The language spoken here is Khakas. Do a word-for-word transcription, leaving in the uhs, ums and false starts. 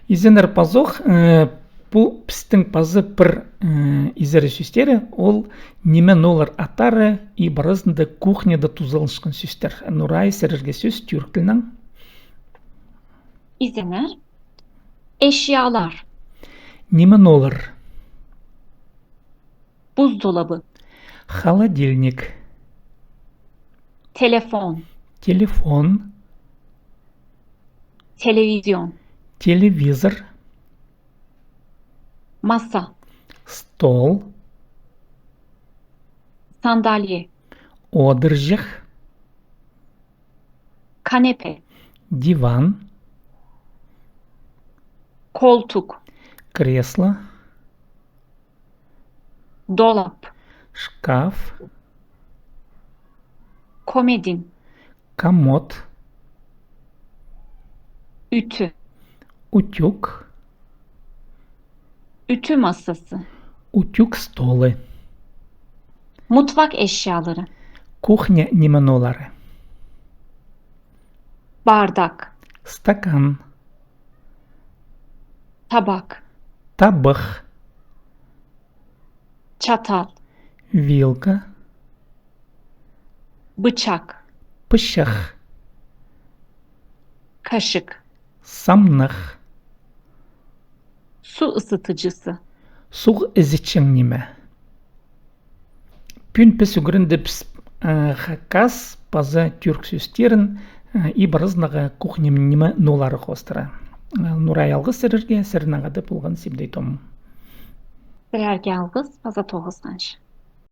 Изеннер пазох, э, пу пістің паза пір, э, изері сӧстері, ол ниме-нолар аттары и пір ызында кухняда тузаланчатхан сӧстер. Нурай, сірерге сӧс тӱрк тілінең. Изеннер. Эшялар. Ниме-нолар? Буздолабы. Холодильник. Телефон. Телефон. Телевизион. Телевизор. Маса. Стол. Сандалия. Одырҷых. Канепе. Диван. Колтук. Кресло. Долап. Шкаф. Комодин. Комод. Ӱтӱ. Утюг. Ӱтӱ масасы. Утюг столы. Мутфак эшялары. Кухня ниме-нолары. Бардак. Стакан. Табак. Табых. Чатал. Вилка. Бычак. Пычах. Кашик. Самнах. Су ысытыҷызы. Суғ ізетчең ниме. Пӱӱн піс ӱгрендібіс, э, хакас паза тӱрк сӧстерін, э, и пір ызындағы кухня ниме-нолары хоостыра. Э, Нурай, алғыс сірерге, сірернең хада полған Сибдей Том. Сірерге алғыс, паза тоғысханҷа.